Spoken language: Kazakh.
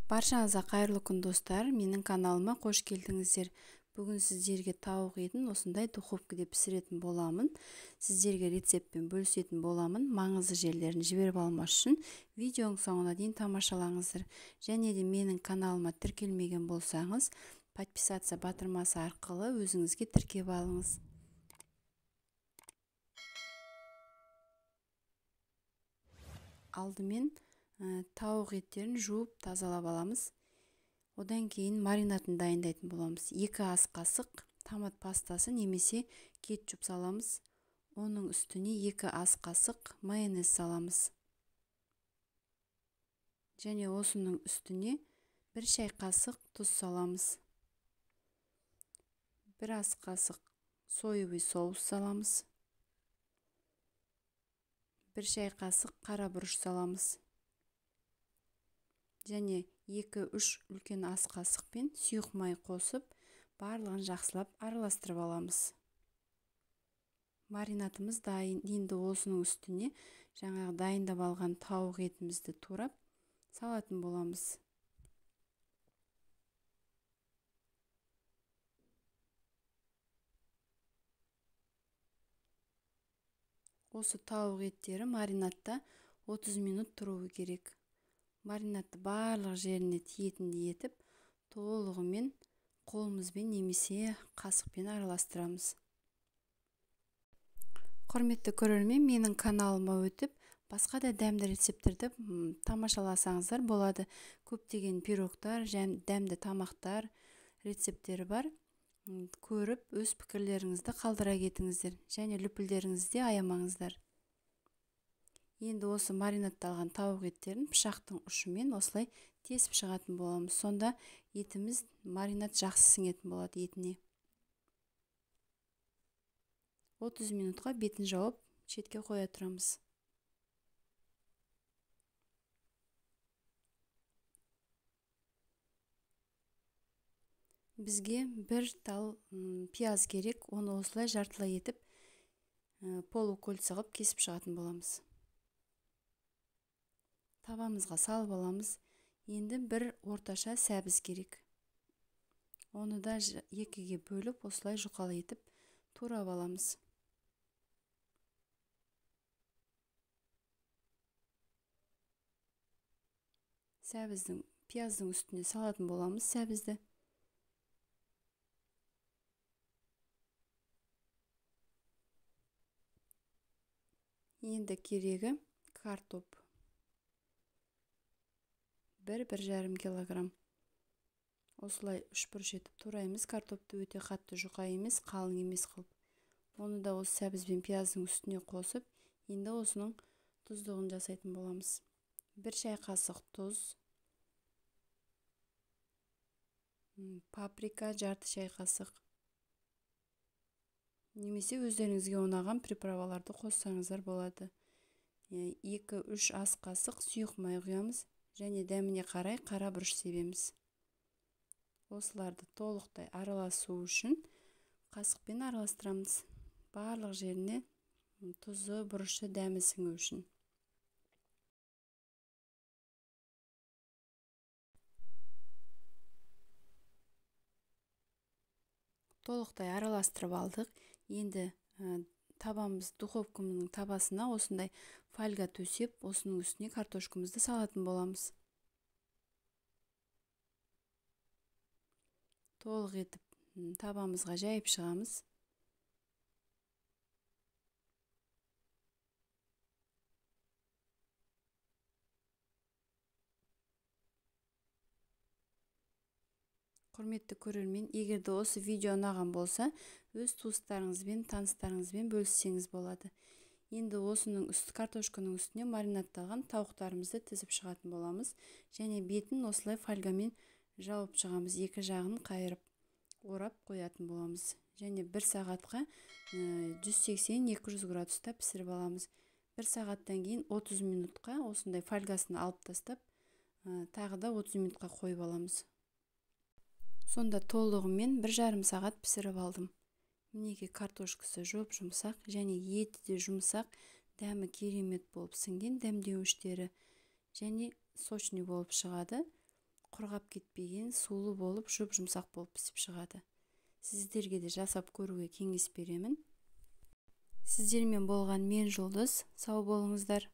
Баршаңызға қайырлы күн, достар. Менің каналыма қош келдіңіздер. Бүгін сіздерге тауық етін осындай духовкада пісіретін боламын. Сіздерге рецептпен бөлісетін боламын. Маңызды жерлерін жіберіп алмас үшін видеоның соңына дейін тамашалаңыздар. Және де менің каналыма тіркелмеген болсаңыз, подписаться батырмасы арқылы өзіңізге тіркеп алыңыз. Алдымен тауық еттерін жуып тазалап аламыз. Одан кейін маринадын дайындайтын боламыз. 2 ас қасық томат пастасы немесе кетчуп саламыз. Оның үстіне 2 ас қасық майонез саламыз. Және осының үстіне 1 шай қасық тұз саламыз. 1 ас қасық соевый соус саламыз. 1 шай қасық қара бұрыш саламыз. Және 2-3 үлкен ас қасықпен сұйық май қосып, барлығын жақсылап араластырып аламыз. Маринадымыз дайын. Енді осының үстіне жаңағы дайындап алған тауық етімізді турап салатын боламыз. Осы тауық еттері маринадта 30 минут тұруы керек. Маринадты барлық жеріне тиетіндей етіп, толығымен қолымызбен немесе қасықпен араластырамыз. Құрметті көрермен, менің каналыма өтіп, басқа да дәмді рецепттерді тамашаласаңыздар болады. Көптеген пирогтар, дәмді тамақтар рецепттері бар. Көріп, өз пікірлеріңізді қалдыра кетіңіздер және лүпілдеріңізді аямаңыздар. Енді осы маринадталған тауық еттерін пышақтың ұшымен осылай тесіп шығатын боламыз. Сонда етіміз маринад жақсы сіңетін болады етіне. 30 минутқа бетін жауып, шетке қоя тұрамыз. Бізге бір тал пияз керек, оны осылай жартылай етіп, полукольца қылып кесіп шығатын боламыз. Табамызға салып аламыз. Енді бір орташа сәбіз керек. Оны да екіге бөліп, осылай жұқалай етіп турап аламыз. Сәбіздің, пияздың үстіне салатын боламыз сәбізді. Енді керегі картоп. 1-1,5 килограмм. Осылай үшбұрыш етіп тураймыз. Картопты өте қатты жұқа емес, қалың емес қылып. Оны да осы сәбіз бен пияздың үстіне қосып, енді осының тұздығын жасайтын боламыз. 1 шай қасық тұз, паприка жарты шай қасық, немесе өздеріңізге ұнаған приправаларды қоссаңыздар болады. 2-3 ас қасық сұйық май құямыз. Және дәміне қарай қара бұрыш себеміз. Осыларды толықтай араласу үшін қасықпен араластырамыз. Барлық жеріне тұзы, бұрышы, дәмі сіңу үшін. Толықтай араластырып алдық. Енді табамыз, духовкамның табасына осындай фольга төсеп, осының үстіне картошкамызды салатын боламыз. Толық етіп табамызға жайып шығамыз. Құрметті көрермен, егер де осы видео ұнаған болса, өз туыстарыңызбен, таныстарыңызбен бөліссеңіз болады. Енді осының үсті, картошканың үстіне маринадталған тауықтарымызды тізіп шығатын боламыз. Және бетін осылай фольгамен жауып шығамыз, екі жағын қайырып, орап қоятын боламыз. Және 1 сағатқа 180-200 градуста пісіріп аламыз. 1 сағаттан кейін 30 минутқа осындай фольгасын алып тастап, тағы да 30 минутқа қойып аламыз. Сонда толығымен 1,5 сағат пісіріп алдым. Мінекей картошкасы жұп-жұмсақ және еті де жұмсақ, дәмі керемет болып сіңген дәмдеуіштері және сочный болып шығады. Құрғап кетпеген, сулы болып, жұп-жұмсақ болып пісіп шығады. Сіздерге де жасап көруге кеңес беремін. Сіздермен болған мен, Жұлдыз. Сау болыңыздар.